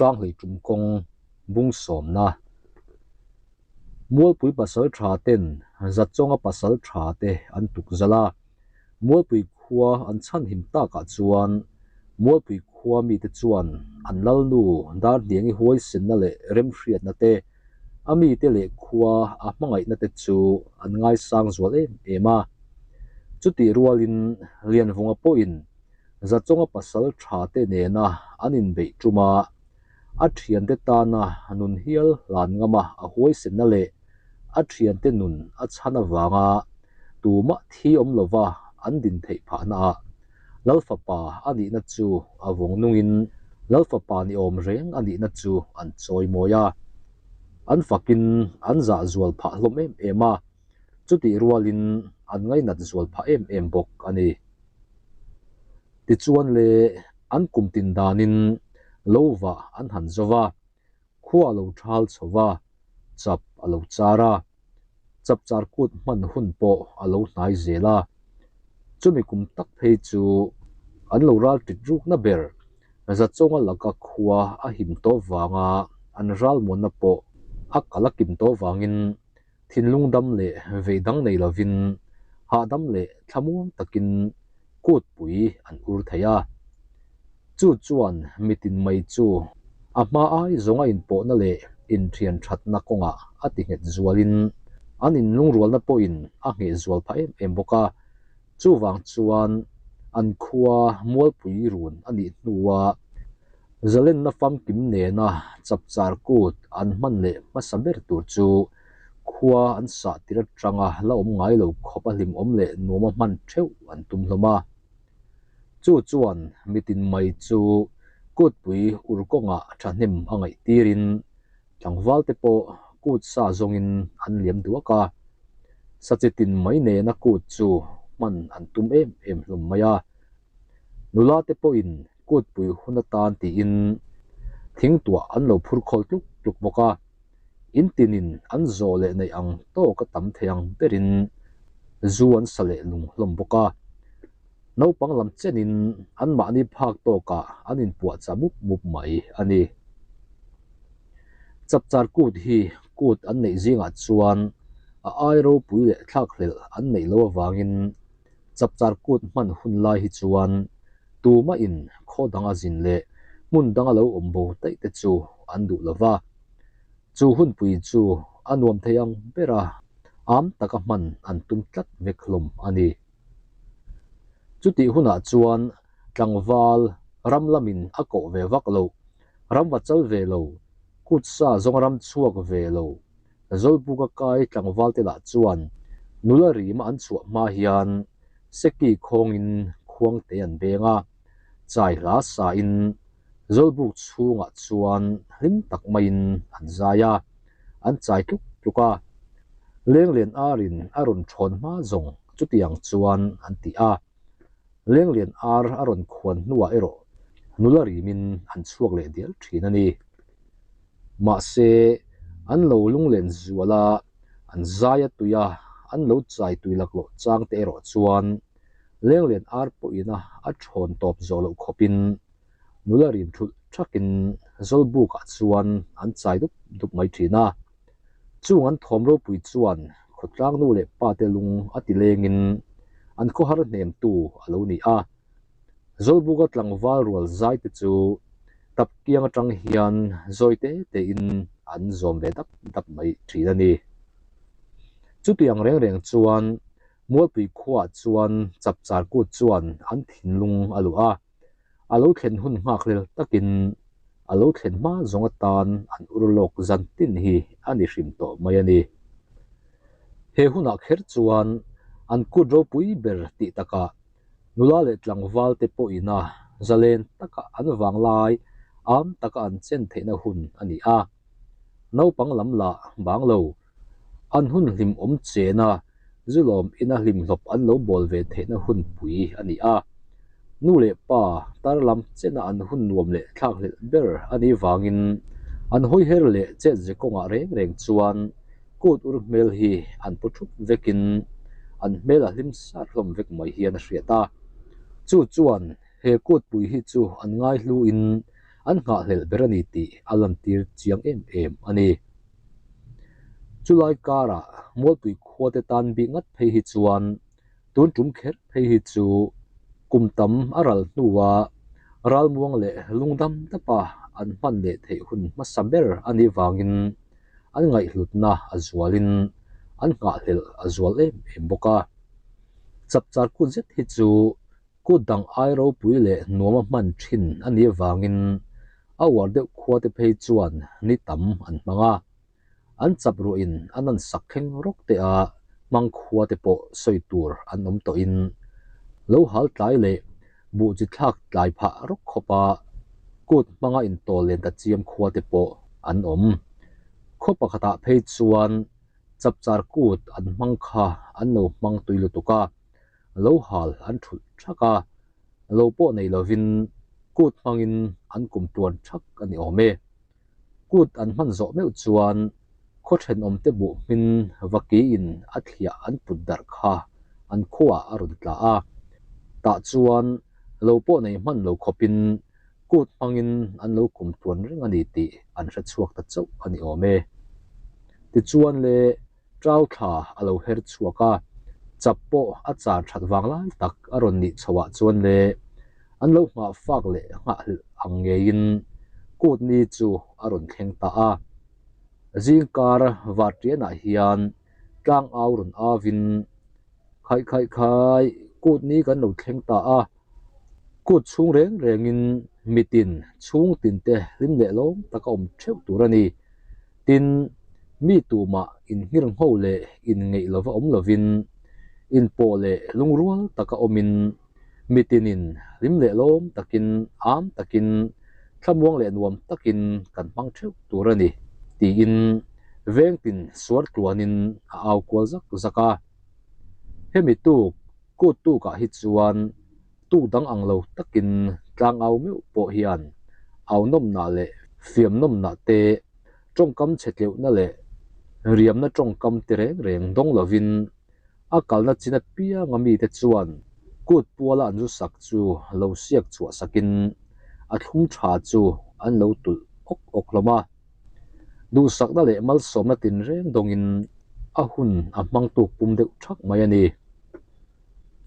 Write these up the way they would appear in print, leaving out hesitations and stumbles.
Hranghlei tum kawng bung sawmna. Mualpui pasal tha ten Zachawnga pasal tha te an tuk zal a, Mualpui khua an chhanhim takah chuan Mualpui khua mite chuan an lalnu Darhniangi huaisenna leh remhriatna te, a mite leh khua a hmangaihna te chu an ngaisang zual em em a. Chutih rualin Lianvunga pawhin Zachawnga pasal tha te nena an inbeih tum a, a thiante tana nun hial hlan ngama a huaisenna leh a thiante nun a chhan avanga tumah thi awm lova an din theih phahnaah Lalfapa a nihna chu a vawng nungin Lalfapa ni awm reng a nihna chu an chawi mawi a, an fakin an zah zual phah hlawm em em a, chutih rualin an ngainat zual phah em em bawk a ni. Tichuan le an kum tin danin lo vah an han zo va, khua a lo thal chho va, chap a lo char a, chap char kut hman hun pawh a lo hnai zel a. Chumi kum tak phei chu an lo ral tit rukna ber, Zachawnga laka khua a him tawh vanga an ral muanna pawh a kal a kim tawh vangin Thinlung dam leh vei dang nei lovin hahdam leh thlamuang takin kutpui an ur thei a. Chu chuan mitin mai chu a hma ai zawnga inpawhna leh inthian thatna kawngah a ti nghet zualin an inlungrualna pawhin a ngheh zual phah em em bawk a. Chuvang chuan an khua mualpui run a nih hnua Zalenna famkim nena chapchar kut an hman leh hmasa ber tur chu khua an sah tir atanga la awm ngai lo khawp a hlimawm leh nuam a hman theuh an tum hlawm a. Chu chuan mitin mai chu kutpui ur kawngah thahnem a ngaih tirin tlangval te pawh kut sa zawngin an liam duak a. Sachitin mai nena kut chu hman an tum em em hlawm mai a. Nula te pawhin kutpui hun atan tiin thingtuah an lo phur khawl tluk tluk bawk a, in tinin an zawh leh neih ang tawk a tam thei ang berin zu an sa leh lung hlawm bawk a. Naupang lam chenin anmahni phak tawkah an inpuahchah mup mup mai a ni. Chapchar kut hi kut an neih zingah chuan a ai ropui leh thlakhlelh an neih loh avangin Chapchar kut hman hun lai hi chuan tumah in khaw dang a zin leh hmun dang a lo awm bo daih te chu an duh lo va. Chu hunpui chu a nuam thei ang ber a, am taka hman an tum tlat vek hlawm a ni. Chutih hunah chuan tlangval ram lamin a koh ve vak loh, ram va chal ve lo, kut sa zawng ram chhuak ve lo, Zawlbuka kai tlangval te lah chuan nula rima an chhuah hma hian Seki khawngin khuangte an beng a, chai hla sain Zawlbuk chhungah chuan hlim tak maiin an zai a, an chai tluk tluk a. Lenglen arin a rawn thawn hma zawng chutiang chuan an ti a. Lenglian ar a rawn khuan hnuah erawh nula rimin an chhuak leh dial thin a ni. Mahse, an lo lunglen zual a, an zai a tui a, an lo chai tui laklawh chang te erawh chuan Lenglian ar pawhin a a thawn tawp zawh loh khawpin nula rim thulh thakin Zawlbukah chuan an chai dup dup mai thin a. Chung an thawm ropui chuan khawtlang nu leh pa te lung a ti lengin an khawhar hnemtu a lo ni a. Zawlbuka tlangval rual zai te chu tap kiang atang hian zawi te tein an zawm ve dap dap mai thin a ni. Chutiang reng reng chuan Mualpui khuaah chuan chapchar kut chuan an thinlung a luh a. A lo thlen hun nghakhlel takin a lo thlen hma zawng atan an ur lawk zan tin hi a ni hrim tawh mai a ni. He hunah kher chuan an kut ropui ber tih takah nula leh tlangval te pawhin a zalen taka an vanglai am taka an chen theihna hun a ni a. Naupang lam lah bang lo. An hun hlim awm chen a, zulawm ina hlimhlawp an lo bawl ve theihna hun pui a ni a. Nu leh pa tar lam chena an hun nuam leh thlakhlelh ber a nih vangin an hawiher leh chet ze kawngah reng reng chuan kut ur hmel hi an pu thup vekin an hmel a hlim sar hlawm vek mai hian a hriat a. Chu chuan he kutpui hi chu an ngaihluin. an nghahhlelh ber a ni tih a lantir chiang em em a ni. Chulai karah Mualpui khuate tan bik ngat phei hi chuan tun tum kher phei hi chu kum tam a ral hnua ralmuang leh lungdam dapa an hman leh theih hun hmasa ber a nih vangin an ngaihhlutna a zualin an nghahhlelh a zual em em bawk a. Chapchar kut zet hi chu Kut dang ai ropui leh nuama hman thin a nih avangin a uar deuh khuate phei chuan ni tam an hmang a. An chap ruahin an an sak thleng rawk teh a, hmang khuate pawh sawi tur an awm tawhin lo hal tlai leh buh chi thlak tlai phah rawk khawpa kut hmanga intawl len ta chiam khuate pawh an awm. Khaw pakhatah phei chuan chapchar kut an hmang kha an lo hmang tui lutuk a. Lo hal an thulh thak a, lo pawh nei lovin kut hmangin an kum tuan thak a ni awm e. Kut an hman zawh meuh chuan khaw thenawmte buh hmin vakiin a thliah an put darh kha an khuaah a rawn tla a, tah chuan lo pawh nei hman lo khawpin kut hmangin an lo kum tuan reng a ni tih an hre chhuak ta chauh a ni awm e. Tichuan le Ṭau thla a lo her chhuak a, chap pawh a char ṭhat vang lai tak a rawn nih chhoh ah chuan le an lo nghah fak leh nghahhlelh ang ngeiin kut ni chu a rawn thleng ta a. Zingkar varṭianah hian tlang au rawn avin Khaih khaih khai, kut ni kan lo thleng ta a, kut chhung reng rengin mitin chhung tinte hlim leh lawm taka awm theuh tur a ni. Tin, mi tumah inhngirngho leh inngeih lova awm lovin, inpawh leh lungrual taka awmin, mitinin hlim leh lawm takin, am takin, thlamuang leh nuam takin kan hmang theuh tur a ni, tiin vengtin suar tluanin a au kual zak zak a. Hemi tuk, kut tukah hi chuan tuk dang ang lo takin tlangau meuh pawh hian au nawmnah leh fiam nawmnah te, tawngkam chhe tleuhna leh riamna tawngkam ti reng reng dawng lovin a kalna chin apianga mite chuan kut puala an zu sak chu lo siak chhuah sakin a thlum tha chu an lo tulh awk awk hlawm a. Duhsakna leh malsawmna tinreng dawngin a hun a hmang tuk pum deuh thak mai a ni.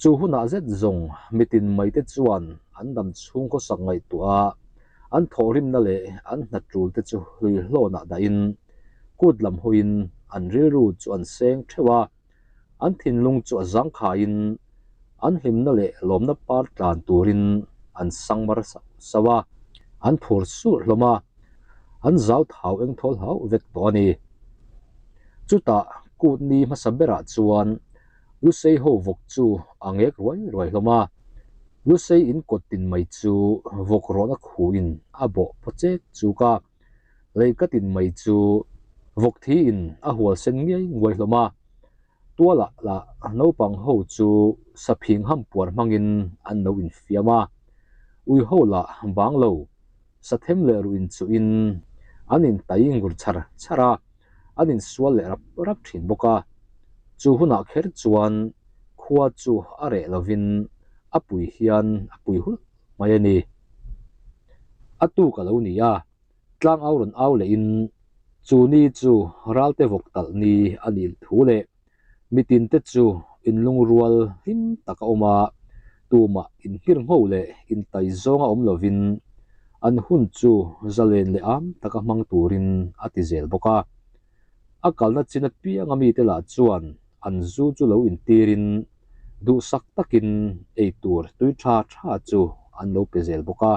Chu hunah zet zawng mitin maite chuan an dam chhung khawsak ngaihtuah a, an thawhrimna leh an hna tul te chu hluihlawnah dahin kut lam hawiin an rilru chu an seng theuh a, an thinlung chu a zangkhaiin an hlimna leh lawmna par tlan turin an sangmar sauh sauh a, an phur surh hlawm a, an zau thau eng thawl hauh vek tawh a ni. Chutah kut ni hmasa berah chuan Lusei ho vawk chu a ngek ruai ruai hlawm a, Lusei in kawt tin mai chu vawk rawhna khuin a bawh paw chek chuk a, lei ka tin mai chu vawk thi in a hual sen ngiai nguai hlawm a, tualah lah naupang ho chu saphing ham puar hmangin an lo infiam a, ui ho lah bang lo sathem leh ruh inchuhin an intai ngur char char a. an insual leh rap rap thin bawk a, chu hunah kher chuan khua chu a reh lovin a pui hian a pui hulh mai a ni. A tuk a lo ni a, tlang au rawn au lehin chu ni chu ralte vawk talh ni a nih thu leh Mitin te chu inlungrual hlim tak a awm a, tumah inhngirngho leh intai zawnga awm lovin an hun chu zalen leh am taka hmang turin a ti zel bawk a. A kalna chin apianga mite lah chuan an zu chu lo intirin duhsak takin eitur tui tha tha chu an lo pe zel bawk a.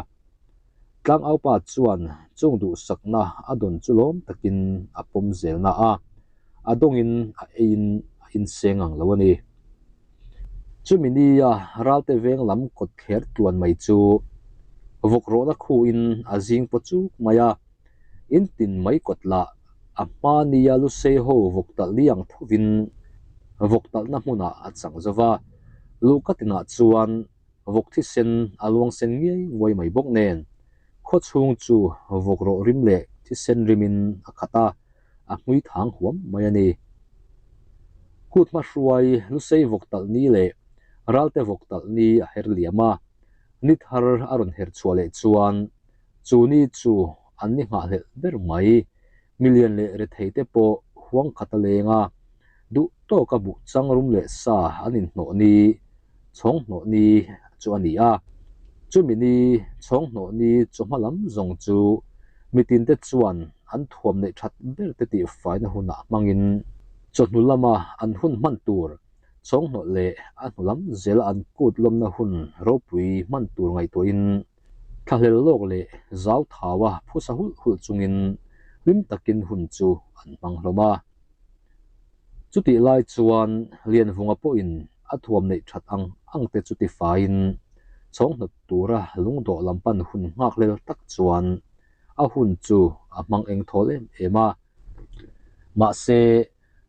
Tlangaupa chuan chung duhsakna a dawn chu lawm takin a pawm zelna a, a dawngin a eiin a inseng ang lo a ni. Chumi nia Ralte veng lam kawt thler tluan mai chu vawk rawhna khuin a zing paw chuk mai a, in tin mai kawt lah a hma nia Lusei ho vawk talh li ang thovin vawk talhna hmunah a chang zo va, luhka tinah chuan vawk thisen a luang sen ngiai nguai mai bawk nen, khaw chhung chu vawk rawh rim leh thisen rimin a khat a, a hmui thang huam mai a ni. Kut hma hruai Lusei vawk talh ni leh Ralte vawk talh ni a her liam a, ni thar a rawn her chhuah leh chuan. Chu ni chu an ni nghahhlelh ber mai. Milian leh rethei te pawh huang khat a leng a, duh tawka buh chang rum leh sa an inhnawh ni, chhawng hnawh ni chu a ni a. Chumi ni, chhawng hnawh ni chawhma lam zawng chu mitin te chuan an thuam neih that ber te tihfaina hunah hmangin chawhnu lama an hun hman tur chhawng hnawh leh a hnu lam zela an kut lawmna hun ropui hman tur ngaihtuahin Thlahlel lawk leh zau thaua phusa hulh hulh chungin hlim takin hun chu an hmang hlawm a. Chutih lai chuan Lianvunga pawhin a thuam neih that ang ang te chu tifaiin chhawng hnawt tura lungdawh lam pan hun nghakhlel tak chuan a hun chu a hmang eng thawl em em a. Mahse,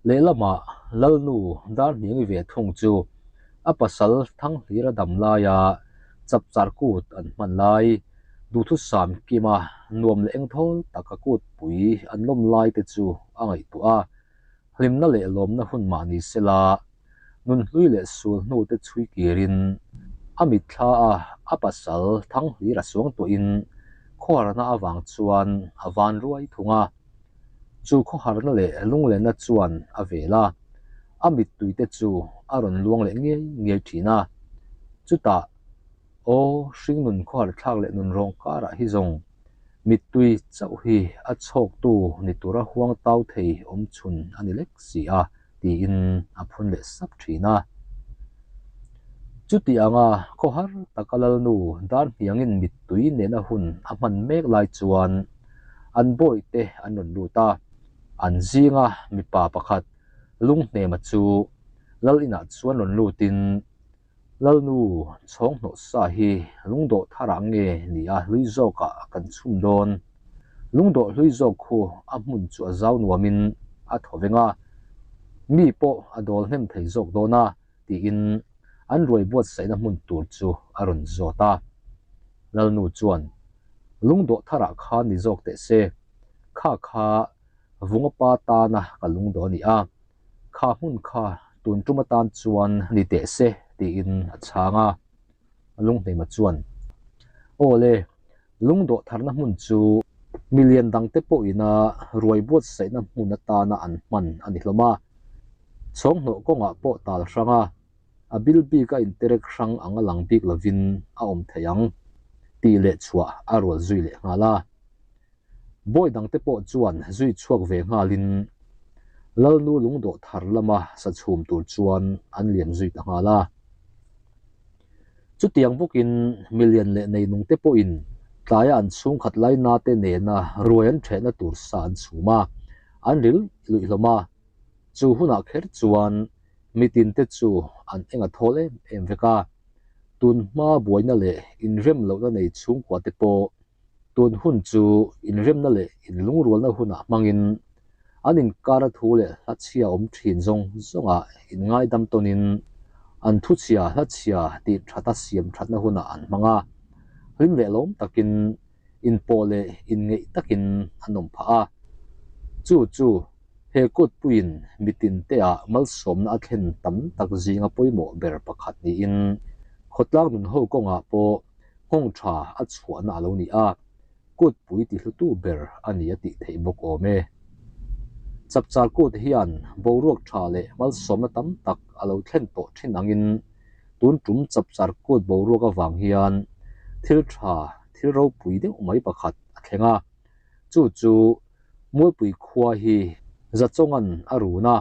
Lehlamah Lalnu Darhniangi ve thung chu a pasal Thanghlira dam laia chapchar kut an hman lai, duhthusam kima nuam leh engthawl taka kutpui an lawm lai te chu a ngaihtuah a, hlimna leh lawmna hun mah ni sela nunhlui leh sul hnu te chhui kirin a mitthla a a pasal Thanghlira suangtuahin khuarna avang chuan a van ruai thung a. Chu khawharna leh lunglenna chuan a vel a, a mittui te chu a rawn luang leh ngiai ngiai thin a. Chutah, Aw, hringnun khawhar thlak leh nun rawng karah hi zawng mittui chauh hi a chhawktu ni tura huang tau thei awm chhun a ni lek si a, tiin a phun leh sap thin a. Chuti anga khawhar taka Lalnu Darhniangin mittui nena hun a hman mek lai chuan an bawihte an rawn lut a, an zinga mipa pakhat Lunghnema chu Lal inah chuan rawn lutin Lalnu chhawng hnawh sa hi lungdawh tharah nge ni a hlui zawkah kan chhum dawn? Lungdawh hlui zawk khu a hmun chu a zau nuamin a thaw veng a, mi pawh a dawl hnem thei zawk dawn a, tiin an ruai buatsaihna hmun tur chu a rawn zawt a. Lalnu chuan, Lungdawh tharah khan ni zawk teh se, kha kha Vungapa tana ka lungdawh a ni a, Kha hmun kha tun tum atan chuan ni teh se tiin a chhang a. Lunghnema chuan, Aw le, lungdawh tharna hmun chu milian dangte pawhina ruai buatsaihna hmun atana an hman a ni hlawm a. Chhawnghnawh kawngah pawh tal hrang a, a bil bik a interek hrang ang a lang bik lovin a awm thei ang tih leh chhuah a rual zui leh nghal a. Bawi dangte pawh chuan zui chhuak ve nghalin Lalnu lungdawh thar lama sa chhum tur chuan an liam zui ta nghal a. Chutiang bawkin milian leh neinungte pawhin tlaia an chhungkhat lainate nena ruai an ṭhehna tur sa an chhum a, an ril luih hlawm a. Chu hunah kher chuan mitinte chu an eng a thawl em em vek a. Tunhma buaina leh inrem lohna nei chhungkuate pawh Tun hun chu inremna leh inlungrualna hunah hmangin an inkara thu leh hla chhia awm thin zawng zawngah inngaidam tawnin an thuchhia hla chhia tih thata siam thatna hunah an hmang a, hlim leh lawm takin inpawh leh inngeih takin an awm phah a. Chu chu he kutpuiin mitinteah malsawmna a thlen tam tak zinga pawimawh ber pakhat niin khawtlang nunho kawngah pawh Nghawng tha a chhuahna a lo ni a, kutpui tihlutu ber a ni a tih theih bawk awm e. Chapchar kut hian boruak tha leh malsawmna tam tak a lo thlen tawh thin angin tun tum chapchar kut boruak avang hian thil tha, thil ropui deuh mai pakhat a thleng a, chu chu Mualpui khua hi Zachawnga'n a run a,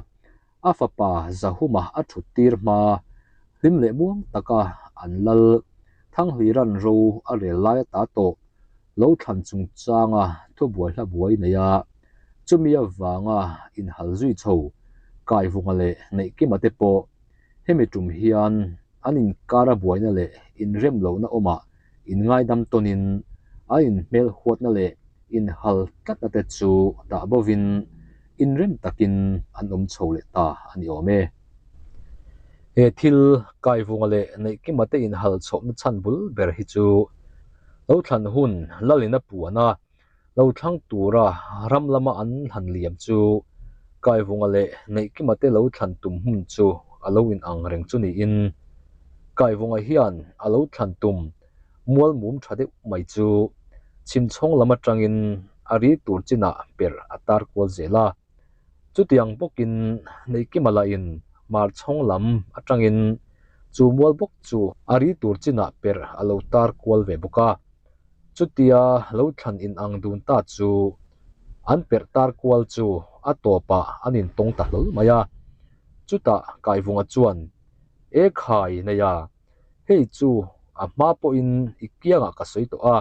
A fapa Zahuma a thut tir hma, hlim leh muang taka an lal Thanghlira'n ro a rel lai ata tawh lo thlan chungchanga thubuai hla buai nei a, chumi avanga inhal zui chho Kaivunga leh Neihkima te pawh hemi tum hian an inkara buaina leh inrem lohna awmah inngaidam tawnin an inhmel huatna leh inhal tlatna te chu dah bovin inrem takin an awm chho leh ta a ni awm e. He thil Kaivunga leh Neihkima te inhal chhohna chhan bul ber hi chu lo thlan hun Lalina puan a, lo thlang tura ram lama an han liam chu Kaivunga leh Neihkima te lo thlan tum hmun chu a lo inang reng chu niin Kaivunga hian a lo thlan tum mual mum tha deuh mai chu. Chhimchhawng lam atangin a ri tur chinah perh a tar kual zel a. Chutiang bawkin Neihkima lahin Hmarchhawng lam atangin chu mual bawk chu a ri tur chinah perh a lo tar kual ve bawk a. Chutia lo thlan inang dun ta chu an perh tar kual chu a tawpah an intawng ta hlawl mai a. Chutah Kaivunga chuan, E khai Neia, hei chu a hma pawhin i kiangah ka sawi tawh a,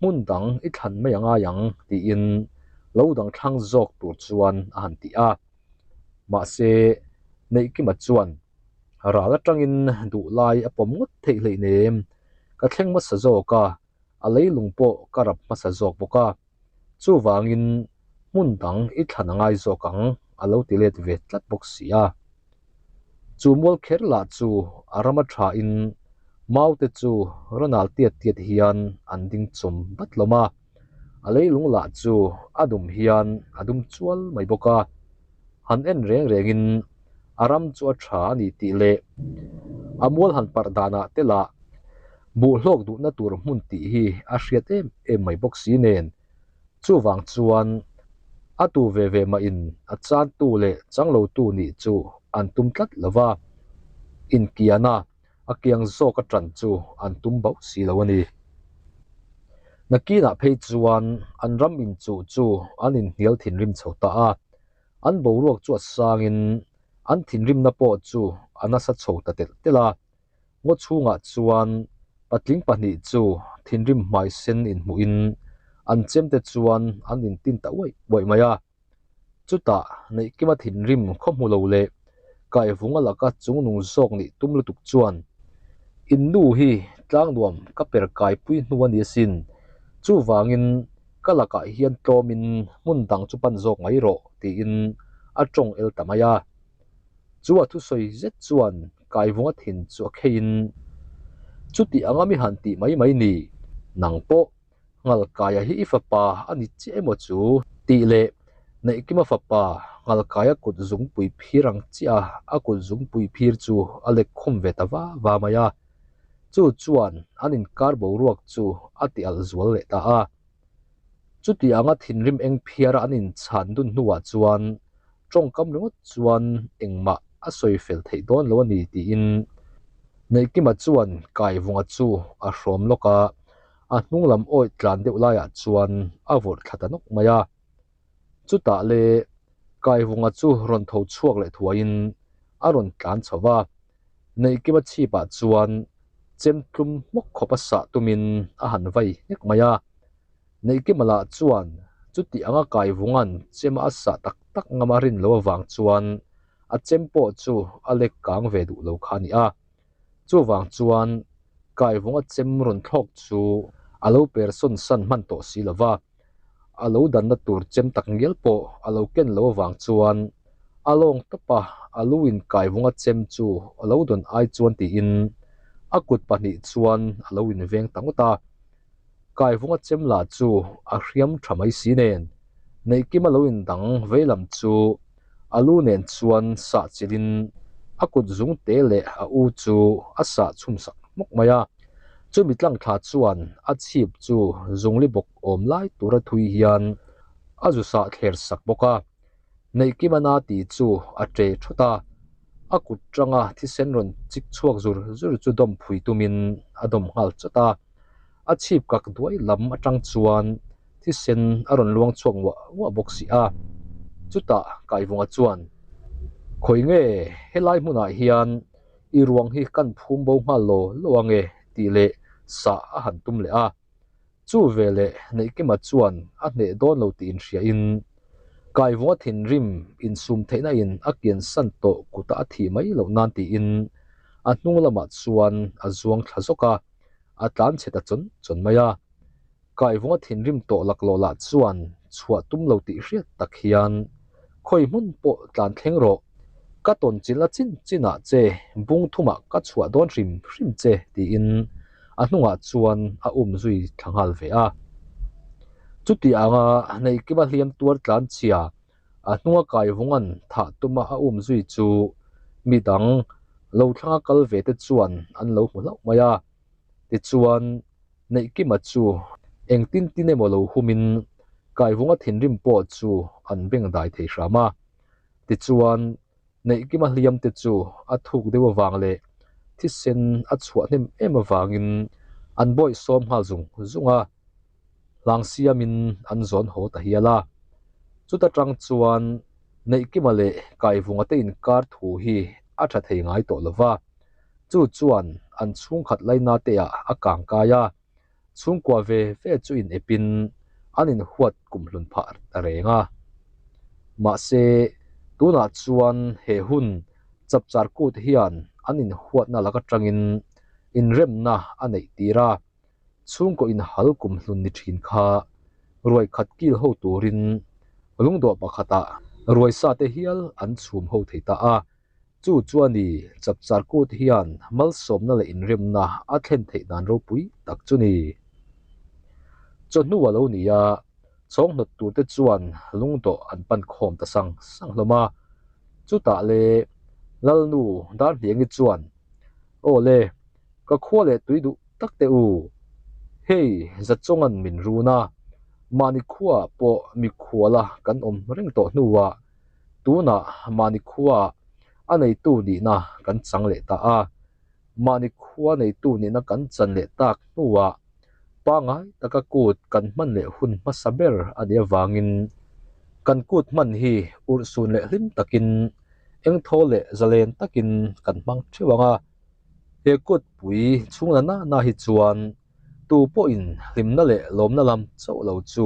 hmun dang i thlan mai a ngai ang tiin lo dang thlang zawk tur chuan a han ti a. Mahse, Neihkima chuan ral atangin duh lai a pawm ngawt theih hleinem, ka thleng hmasa zawk a, a leilung pawh ka rap hmasa zawk bawk a, chuvangin hmun dang i thlan a ngai zawk ang a lo ti let ve tlat bawk si a. Chu mual kher lah chu a ram a thain maute chu rawn al tiat tiat hian an ding chawm vat hlawm a, a leilung lah chu a dum hian a dum chual mai bawk a. Han en reng rengin a ram chu a tha a ni tih leh a mual han parh danah te lah buh hlawk duhna tur hmun tih hi a hriat em em mai bawk si nen. Chuvang chuan a tu ve ve mahin a chantu leh changlotu nih chu an tum tlat lo va, inkiana a kiang zawk a tan chu an tum bauh si lo a ni. Nakinah phei chuan an ram inchuh chu an inhnial thinrim chho ta a, an boruak chu a sangin an thinrimna pawh chu a nasa chho ta telh telh a. Ngaw chhungah chuan patling pahnih chu thinrim hmai sen inhmuhin an chemte chuan an intin ta uaih uaih mai a. Chutah Neihkima thinrim khaw hmu lo leh Kaivunga laka chungnung zawk nih tum lutuk chuan, In nu hi tlangnuam ka per kaipui hnu a ni asin, chuvangin ka lakah hian tlawmin hmun dang chu pan zawk mai rawh tiin a tawng el ta mai a. Chu a thusawi zet chuan Kaivunga thin chu a kheiin, Chuti anga mi han tih mai mai ni, nang pawh Ngalkaia hi i fapa a ni chiah emaw chu? Tih leh Neihkima fapa Ngalkaia kut zungpui phir ang chiah a, a kut zungpui phir chu a lek khum ve ta va va mai a. Chu chuan an inkar boruak chu a ti alh zual leh ta a. Chuti anga thinrim eng phiara an inchhan dun hnuah chuan tawngkam ringawt chuan engmah a sawi fel theih dawn lo a ni tiin Neihkima chuan Kaivunga chu a hrawm lawk a, a hnung lam awih tlan deuh laiah chuan a vawrh thla ta nawk mai a. Chutah le Kaivunga chu rawn tho chhuak leh thuaiin a rawn tlan chho va, Neihkima chhipah chuan chem tlum hmawk khawp a sah tumin a han vai nghek mai a. Neihkima lah chuan chuti anga Kaivunga'n chem a sah tak tak ngam a rin loh avang chuan a chem pawh chu a lek kang ve duh lo kha a ni a. Chuvang chuan Kaivunga chem rawn thlawk chu a lo per sawn san hman tawh si lo va, a lo danna tur chem tak ngial pawh a lo ken lo avang chuan a lawng tawp a, a lu in Kaivunga chem chu a lo dawn ai chuan tiin a kut pahnih chuan a lo inveng ta ngawt a. Kaivunga chem lah chu a hriam tha mai si nen, Neihkima lo indang veilam chu a lu nen chuan sah chilhin a kut zung te leh a u chu a sah chhum sak hmawk mai a. Chumi tlangthla chuan a chhip chu zungli bawk awm lai tura thui hian a zu sah thler sak bawk a. Neihkima na tih chu a ṭe thawt a, a kut tanga thisen rawn chik chhuak zur zur chu dawm phui tumin a dawm nghal chawt a. A chhip kak duai lam atang chuan thisen a rawn luang chhuak nguah nguah bawk si a. Chutah Kaivunga chuan, Khawi nge helai hmunah hian i ruang hi kan phum bo nghal lo lo ange tih leh sah a han tum leh a. Chu veleh Neihkima chuan a hneh dawn lo tih inhriain Kaivunga thinrim insum theihna in a kian san tawh kutah a thih mai loh nan tiin a hnung lamah chuan a zuang thla zawk a. a tlan chhe ta chawn chawn mai a. Kaivunga thinrim tawh laklawh lah chuan chhuah tum lo tih hriat tak hian khawi hmun pawh tlan thleng rawh, ka tawn chilna chin chinah che bung thumah ka chhuah dawn hrim hrim che tiin a hnungah chuan a um zui thla nghal ve a. Chuti anga Neihkima hliam tuar tlan chhia a hnunga Kaivunga'n thah tuma a um zui chu midang lo thlanga kal ve te chuan an lo hmu hlauh mai a. Tichuan, Neihkima chu Engtin tin emaw lo humin Kaivunga thinrim pawh chu an beng dai thei hram a. Tichuan, Neihkima hliam te chu a thuk deuh avang leh thisen a chhuah hnem em avangin an bawihsawm nghal zung zung a, hlang siamin an zawn haw ta hial a. Chuta tang chuan Neihkima leh Kaivunga te inkar thu hi a tha thei ngai tawh lo va, chu chuan an chhungkhat laina te ah a kang kai a, chhungkua ve ve chu in epin an inhuat kumhlun phah ta reng a. Mahse, tunah chuan he hun chapchar kut hian an inhuatna lak atangin inremna a neih tir a, chhungkaw inhal kumhlun ni thin kha ruai khat kil ho turin lungdawh pakhatah ruai sa te hial an chhum ho thei ta a. Chu chuan i chapchar kut hian malsawmna leh inremna a thlen theih dan ropui tak chu ni. Chawhnu a lo ni a, chhawnghnawt turte chuan lungdawh an pan khawm ta sang sang hlawm a. Chutah le Lalnu Darhniangi chuan, Aw le, ka khua leh tui duh tak teh u. Hei Zachawnga'n min run a, mahni khuaah pawh mikhuala kan awm reng tawh hnuah Tunah mahni khua a neitu nihna kan chang leh ta a, mahni khua neitu nihna kan chan leh tak hnuah pangngai taka kut kan hman leh hun hmasa ber a nih avangin kan kut hman hi urhsun leh hlim takin engthaw leh zalen takin kan hmang theuh ang a, he kutpui chhung la na na hi chuan Tu pawhin hlimna leh lawmna lam chauh lo chu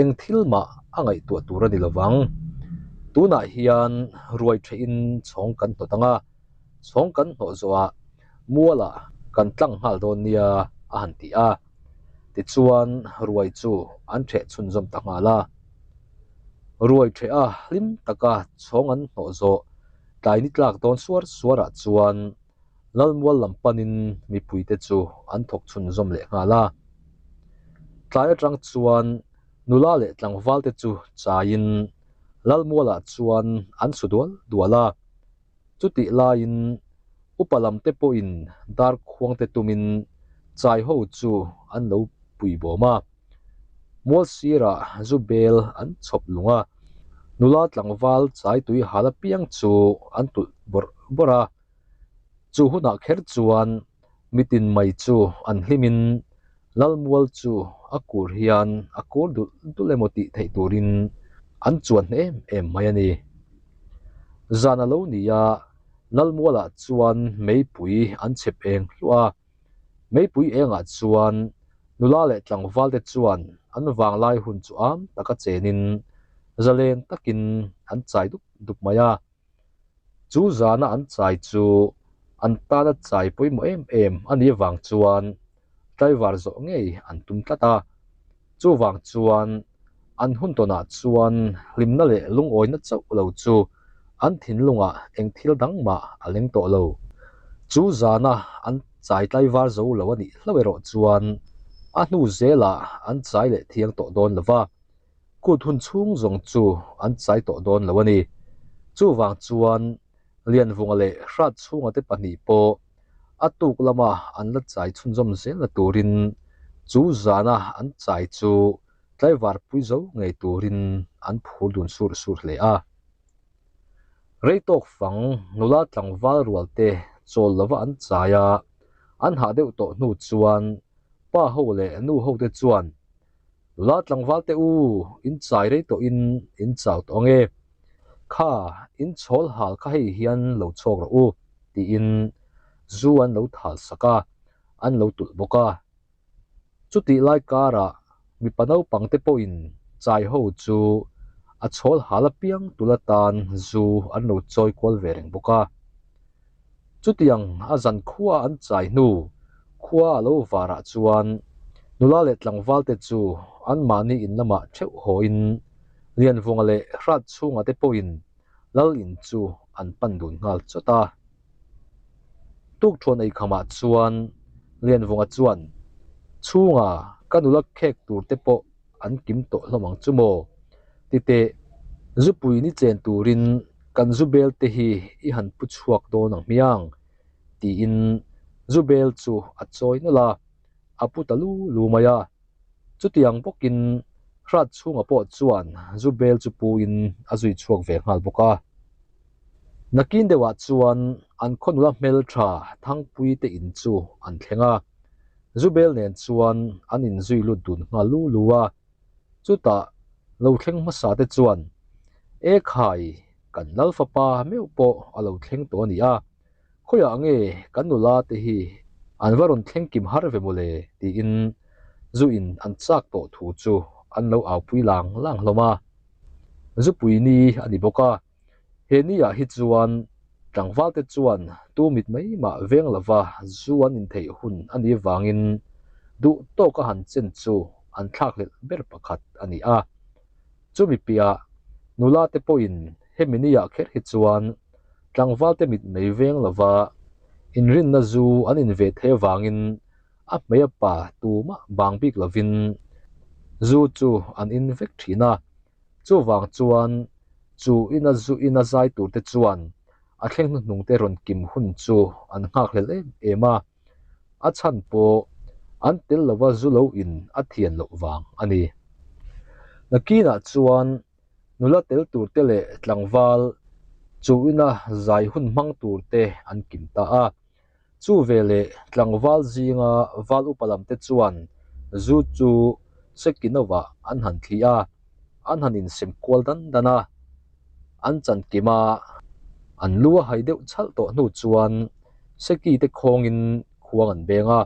eng thil mah a ngaihtuah tur a ni lo vang. Tunah hian ruai thehin chhawng kan hnawt ang a, chhawng kan hnawh zawhah mualah kan tlang nghal dawn nia a han ti a. Tichuan ruai chu an theh chhunzawm ta nghal a. Ruai theh a hlim taka chhawng an hnawh zawh tlai ni tlak dawn suar suarah chuan Lalmual lam panin mipuite chu an thawk chhunzawm leh nghal a. Tlai atang chuan nula leh tlangvalte chu chaiin Lalmualah chuan an su dual dual a. Chutih laiin upa lamte pawhin dar khuangte tumin chai ho chu an lo pui bawm a. Mual sirah zu bel an chhawp lung a, nula tlangval chai tui hal apiang chu an tulh bawrh bawrh a. Chu hunah kher chuan mitin mai chu an hlimin Lalmual chu a kur hian a kur dulh dulh emaw tih theih turin an chuan hne em em mai a ni. Zan a lo ni a, Lalmualah chuan meipui an chhep eng hluah a. Meipui engah chuan nula leh tlangvalte chuan an vanglai hun chu am taka chenin zalen takin an chai dup dup mai a. Chu zana an chai chu an tana chai pawimawh em em a nih avang chuan tlaivar zawh ngei an tum tlat a. Chuvang chuan an hun tawnah chuan hlimna leh lungawina chauh lo chu an thinlungah eng thil dang mah a leng tawh lo. Chu zana an chai tlaivar zo lo a nih hlauh erawh chuan a hnu zelah an chai leh thiang tawh dawn lo va. Kut hun chhung zawng chu an chai tawh dawn lo a ni. Chuvang chuan Lianvunga leh Hratchhunga te pahnih pawh a tuk lama an la chai chhunzawm zelna turin chu zana an chai chu tlaivar pui zo ngei turin an phur dun sur sur hle a. Rei tawk fang nula tlangval rual te chawl lova an chai a, an hah deuh tawh hnu chuan pa ho leh nu ho te chuan Nula tlangval te u, in chai rei tawh in in chau tawh ange. Kha, in chhawl hal kha hei hian lo chhawk rawh u, tiin zu an lo thal sak a, an lo tulh bawk a. Chutih lai karah mipa naupang te pawhin chai ho chu a chhawl hal apiang tul atan zu an lo chawi kual ve reng bawk a. Chutiang a zan khua an chai hnu khua a lo varah chuan nula leh tlangvalte chu anmahni in lamah theuh hawin Lianvunga leh Hratchhunga te pawhin Lal in chu an pan dun nghal chawt a. Tukthuan eikhamah chuan Lianvunga chuan, Chhunga ka nula khek tur te pawh an kim tawh hlawm ang chu maw? Titeh, zupui ni chen turin kan zu bel te hi i han pu chhuak dawn ang hmiang, tiin zu bel chu a chawi nawlh a, a pu ta lu lu mai a. Chutiang bawkin Hrat chhunga pawh chuan zu bel chu puin a zui chhuak ve nghal bawk a. Nakin deuhah chuan an khaw nula hmeltha Thangpui te in chu an thleng a, zu bel nen chuan an inzui lut dun nghal lu lu a. Chutah lo thleng hmasa te chuan, E khai, kan lal fapa meuh pawh a lo thleng tawh a ni a, khawiah nge kan nula te hi an va rawn thleng kim har ve mawle? tiin zu in an chak tawh thu chu an lo aupui lang lang hlawm a. Zupui ni a ni bawk a, he ni ah hi chuan tlangval te chuan tu mit mai mah veng lova zu an intheih hun a nih vangin duh tawk a han chen chu an thlakhlelh ber pakhat a ni a. Chumi piah nula te pawhin hemi ni ah kher hi chuan tlangval te mit mai veng lova inrinna zu an inve theih avangin a hmei a pa tumah bang bik lovin zu chu an in vek thin a. Chuvang chuan chu ina zu ina zai tur te chuan a thleng hnuhnung te rawn kim hun chu an nghakhlel em em a, a chhan pawh an tel lova zu lo in a thian loh vang a ni. Nakinah chuan nula tel tur te leh tlangval chu ina zai hun hmang tur te an kim ta a. Chu veleh tlangval zinga val upa lam te chuan zu chu Sekinova an han thli a, an han insem kual dan dan a. An chan kim a, an lu a hai deuh chhalh tawh hnu chuan Seki te khawngin khuang an beng a,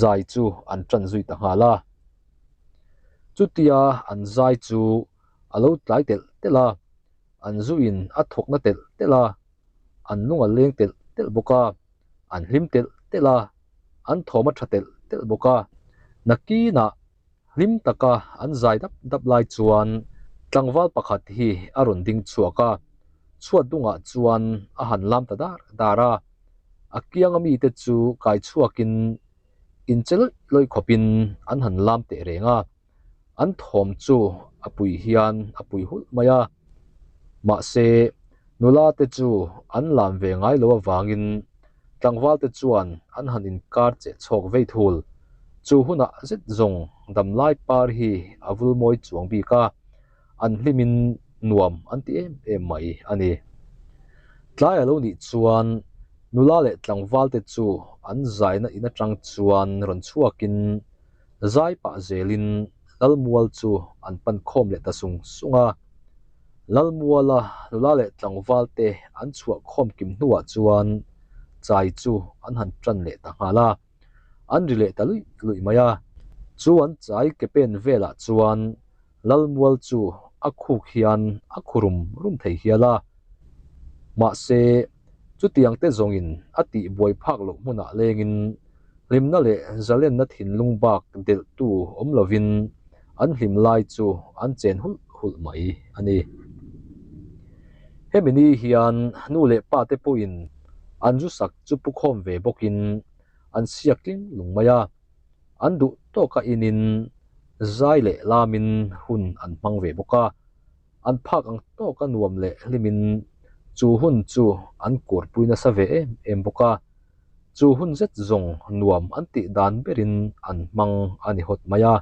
zai chu an tan zui ta nghal a. Chutia an zai chu a lo tlai telh telh a, an zuin a thawkna telh telh a. an lung a leng telh telh bawk a, an hlim telh telh a, an thawm a tha telh telh bawk a. Nakinah hlim taka an zai dap dap lai chuan tlangval pakhat hi a rawn ding chhuak a, chhuat dungah chuan a han lam ta dar dar a, a kianga mite chu kai chhuakin inche lawih lawih khawpin an han lam teh reng a. An thawm chu a pui hian a pui hulh mai a, mahse nula te chu an lam ve ngai lo avangin tlangval te chuan an han inkar cheh chhawk vei thul. Chu hunah zet zawng damlai par hi a vul mawi chuang bik a, an hlimin nuam an ti em em mai a ni. Tlai a lo nih chuan nula leh tlangval te chu an zaina in atang chuan rawn chhuakin Zai pah zelin Lalmual chu an pan khawm leh ta sung sung a. Lalmuala nula leh tlangval te an chhuah khawm kim hnuah chuan chai chu an han tan leh ta nghal a. An ri leh ta luih luih mai a. Chu an chai ke pen velah chuan Lalmual chu a khuk hian a khu rum rum thei hial a. Mahse, chutiang te zawngin a tih buai phak loh hmunah lengin Hlimna leh zalenna thinlung bak delhtu awm lovin an hlim lai chu an chen hulh hulh mai a ni. Hemi ni hian nu leh pa te pawhin an zu sak chu pu khawm ve bawkin an siak tling lung mai a, an duh tawka inin zai leh lamin hun an hmang ve bawk a. An phak ang tawka nuam leh hlimin chu hun chu an kurpui nasa ve em em bawk a. Chu hun zet zawng nuam an tih dan berin an hmang a ni hawt mai a,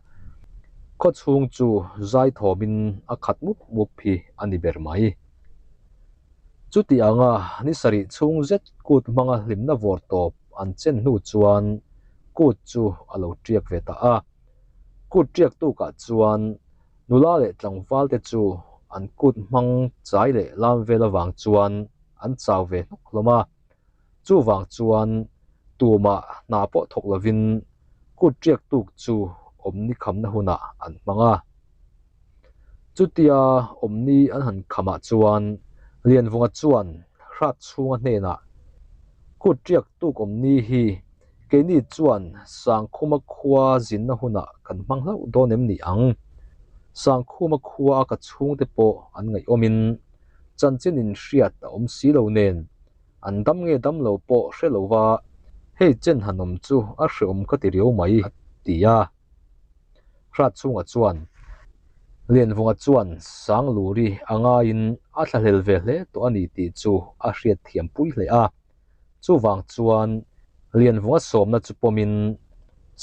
khaw chhung chu zai thawmin a khat mup mup hi a ni ber mai. Chuti anga ni sarih chhung zet kut hmanga hlimna vawr tawp an chen hnu chuan kut chu a lo tiak ve ta a. Kut tiak tukah chuan nula leh tlangval te chu an kut hmang chai leh lam vel avang chuan an chau ve hnawk hlawm a. Chuvang chuan tumah hna pawh thawk lovin kut tiak tuk chu awmni khamna hunah an hmang a. Chutia awmni an han khamah chuan Lianvunga chuan hrat chhunga hnenah, Kut tiak tuk awmni hi keini chuan Sangkhuma khua zinna hunah kan hmang hlauh dawn em ni ang? Sangkhuma khua a ka chhungte pawh an ngaihawmin chanchin inhriat a awm si lo nen An dam nge dam lo pawh hre lo va, hei chen han awm chu a hreawm ka ti riau mai, a ti a. Hrat chhungah chuan Lianvunga chuan Sangluri a ngaiin a thlahlel ve hle tawh a ni tih chu a hriat thiam pui hle a. Chuvang chuan Lianvunga sawmna chu pawmin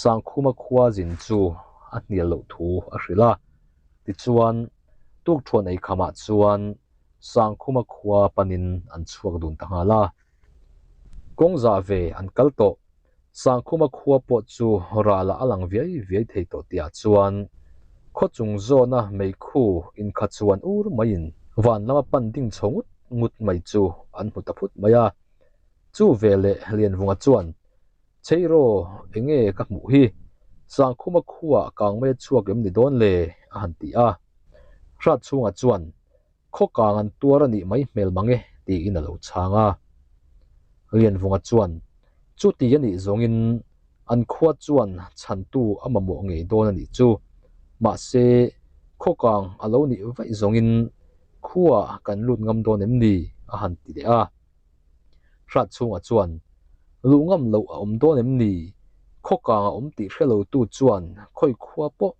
Sangkhuma khua zin chu a hnial loh thu a hrilh a. Tichuan, tukṭhuan ei khamah chuan Sangkhuma khua panin an chhuak dun ta nghal a. Kawng zah ve an kal tawh. Sangkhuma khua pawh chu ralah a lang viai viai thei tawh tihah chuan khaw chung zawna meikhu inkha chuan ur maiin van lama pan ding chho ngut ngut mai chu an hmu ta phut mai a. Chu veleh Lianvunga chuan, Cheiraw, enge ka hmuh hi? Sangkhuma khuaah kang mai a chhuak em ni dawn le? a han ti a. Hratchhunga chuan, Khaw kang an tuar a nih mai hmel mang e, tiin a lo chhang a. Lianvunga chuan, Chuti a nih zawngin an khua chuan chhantu a mamawh ngei dawn a nih chu. Mahse, khaw kang a lo nih vaih zawngin khuaah kan lut ngam dawn em ni? a han ti leh a. Hratchhunga chuan, Luh ngam loh a awm dawn em ni? Khaw kang a awm tih hre lotu chuan khawi khua pawh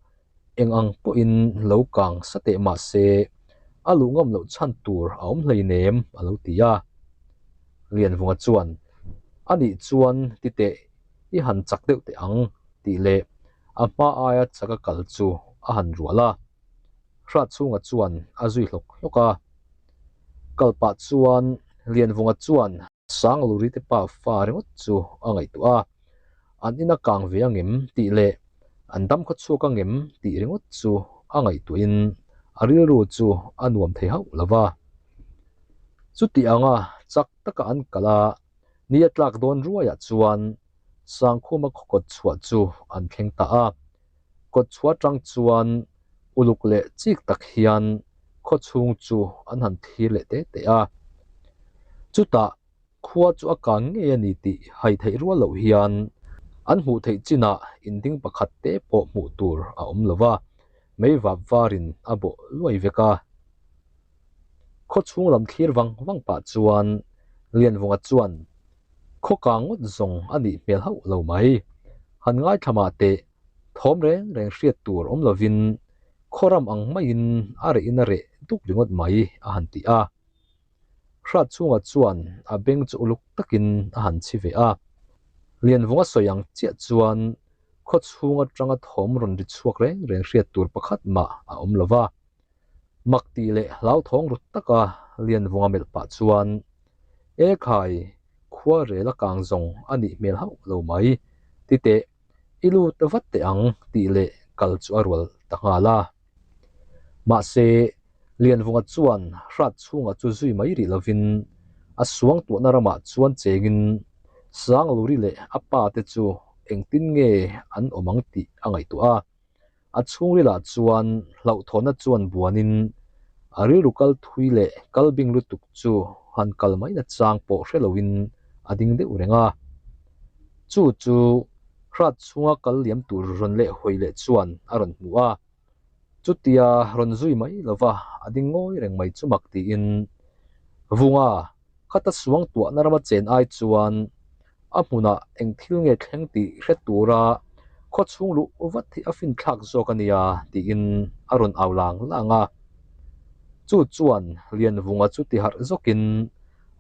Eng ang pawhin lo kang sa teh mah se, a luh ngam loh chhan tur a awm hleinem, a lo ti a. Lianvunga chuan, A nih chuan ti teh, i han chak deuh teh ang, tih leh a hma aia chak a kal chu a han rual a. Hratchhunga chuan a zui hlawk hlawk a. Kal pah chuan Lianvunga chuan Sangluri te pa fa ringawt chu a ngaihtuah a, an ina kang ve angem tih leh an dam khaw chhuak angem tih ringawt chu a ngaihtuahin a rilru chu a nuam thei hauh lo va. Chuti anga chak taka an kal a, ni a tlak dawn ruaiah chuan Sangkhuma khaw kawt chhuah chu an thleng ta a, kawt chhuah atang chuan uluk leh chik tak hian khaw chhung chu an han thlir leh te te a. Chutah khua chu a kang ngei a ni tih hai theih rual loh hian an hmuh theih chinah inding pakhat te pawh hmuh tur a awm lo va, mei vap varin a bawh luai vek a. Khaw chhung lam thlir vang vang pah chuan Lianvunga chuan Khaw kang ngawt zawng a nih hmel hauh lo mai. Han ngaithla mah teh, thawm reng reng hriat tur awm lovin khaw ram ang maiin a reh in a reh duk ringawt mai a han ti a. Hratchhunga chuan a beng chu uluk takin a han chhi ve a. Lianvunga sawi ang chiah chuan khaw chhung atanga thawm rawn ri chhuak reng reng hriat tur pakhat mah a awm lo va. Mak tih leh hlauthawng rut taka Lianvunga melh pah chuan, E khai, khua rel a kang zawng a nih hmel hauh lo mai, ti teh, i lut vat teh ang tih leh kal chu a rual ta nghal a. Mahse, Lianvunga chuan hrat chhungah chu zui mai rih lovin a suangtuahna ramah chuan chengin Sangluri leh a pa te chu engtin nge an awm ang tih a ngaihtuah a. A chhungrilah chuan hlauhthawhna chuan buanin a rilru kal thui leh kal bing lutuk chu han kal mai na chang pawh hre loin a ding deuh reng a. Chu chu hrat chhunga kal liam tur rawn leh hawi leh chuan a rawn hmu a. Chutia rawn zui mai lova a ding ngawi reng mai chu mak tiin, Vunga, Khata suang tuahna rama chen ai chuan a hmunah eng thil nge thleng tih hre tura khaw chhung luh vat hi a finthlak zawk a nia tiin a rawn au lang lang a. Chu chuan Lianvunga chu ti harh zawkin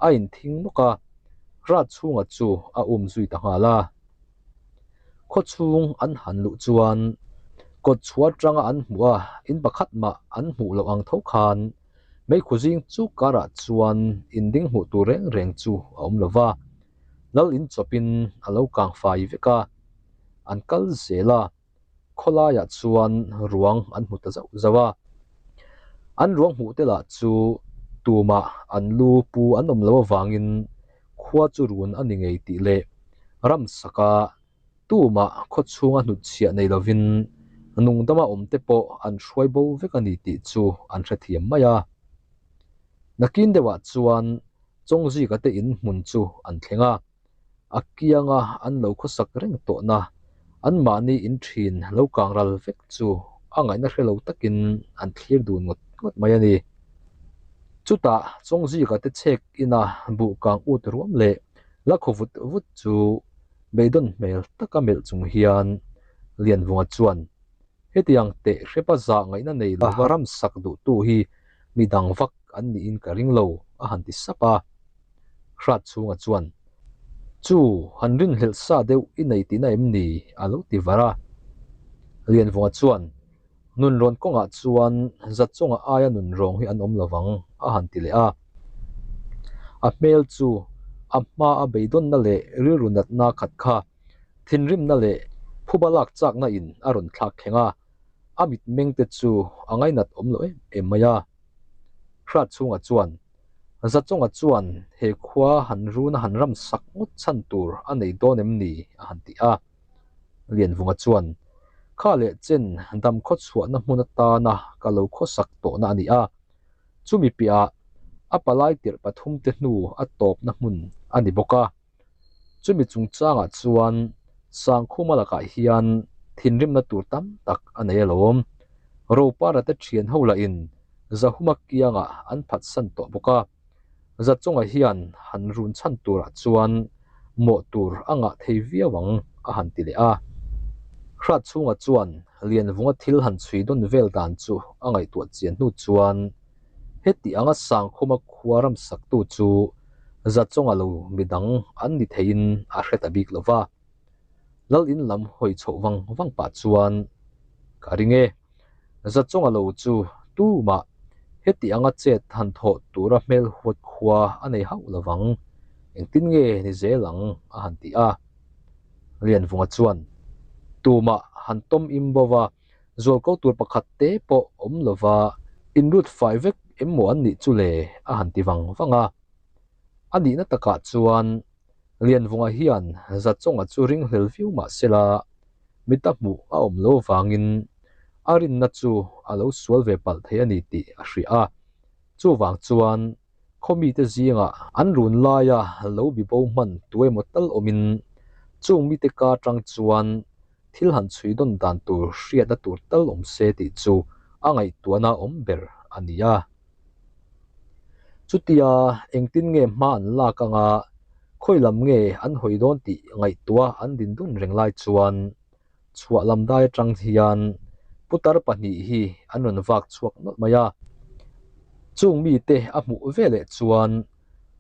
a inthing nawk a, rat chhunga chu a um zui ta nghal a. Khaw chhung an han luh chuan kawt chhuah atanga an hmuh a, in pakhat mah an hmuh loh ang tho khan Meikhu zing chu karah chuan inding hmuh tur reng reng chu a awm lo va, lal in chawpin a lo kang fai vek a, an kal zel a, khawlaiah chuan ruang an hmu ta zauh zauh a. An ruang hmuh te lah chu tumah an lu pu an awm lo avangin khua chu run a ni ngei tih leh ramsaka Tumah khaw chhunga hnutchhiah nei lovin nungdama awmte pawh an hruai bo vek a ni tih chu an hrethiam mai a. Nakin deuhah chuan Chawngzika te in hmun chu an thleng a, a kianga an lo khawsak reng tawhna anmahni in thin lo kang ral vek chu a ngaihna hre lo takin an thlir dun ngawt ngawt mai a ni. Chutah Chawngzika te chhek ina buh kang ut ruam leh la khaw vut vut chu Beidawn hmel taka melh chung hian Lianvunga chuan, Hetiang teh hrepa zah ngaihna nei lova ram sak duhtu hi mi dang vak an niin ka ring lo, a han ti sap a. Hrat chhunga chuan, Chu, han rinhlelh sa deuh i nei tihna em ni? a lo ti var a. Lianvunga chuan, Nunrawn kawngah chuan Zachawnga aia nunrawng hi an awm lo vang, a han ti leh a. A hmel chu a hma a beidawnna leh rilru natna khat kha thinrimna leh phuba lak chakna in a rawn thlak thleng a, a mitmeng te chu a ngainat awm lo em em mai a. Hrat chhungah chuan Zachawnga chuan he khua han runa han ram sak ngawt chhan tur a nei dawn em ni? a han ti a. Lianvunga chuan, Kha leh chen dam khaw chhuahna hmun atana ka lo khawsak tawhna a ni a. Chumi piahah a palai tirh pathumte hnu a tawpna hmun a ni bawk a. Chumi chungchangah chuan Sangkhuma lakah hian thinrimna tur tam tak a nei alawm. Ropara te thian ho lahin Zahuma kiangah an phatsan tawh bawk a. Zachawnga hian han run chhan turah chuan mawh tur a ngah thei viau ang a han ti leh a. Hrat chhungah chuan Lianvunga thil han chhui dawn vel dan chu a ngaihtuah chian hnu chuan Heti anga Sangkhuma khua ramsaktu chu Zachawnga lo midang an ni theiin a hre ta bik lo va. Lal in lam hawi chhoh vang vang pah chuan, Ka ring e, Zachawnga lo chu tumah heti anga chet han thawh tura hmel huat khua a nei hauh lo vang, engtin nge ni zel ang a han ti a. Lianvunga chuan, Tumah han tawm im bo va, Zualko tur pakhat te pawh awm lova inrut fai vek em maw an nih chu le a han ti vang vang a. A nihna takah chuan Lianvunga hian Zachawnga chu ringhlel viau mah sela mita hmuh a awm lo vangin a rinna chu a lo sual ve palh thei a ni tih a hria a. Chuvang chuan khaw mite zingah an run laia lo bibo hman tuemaw tal awmin chung mite ka atang chuan thil han chhui dawn dan tur hriatna tur tal awm se tih chu a ngaihtuahna awm ber a ni a. Chutia engtin nge hma an lak anga khawi lam nge an hawi dawn tih ngaihtuah an din dun reng lai chuan chhuah lam dai atang hian putar pahnih hi an rawn vak chhuak nawlh mai a. Chung mite a hmuh veleh chuan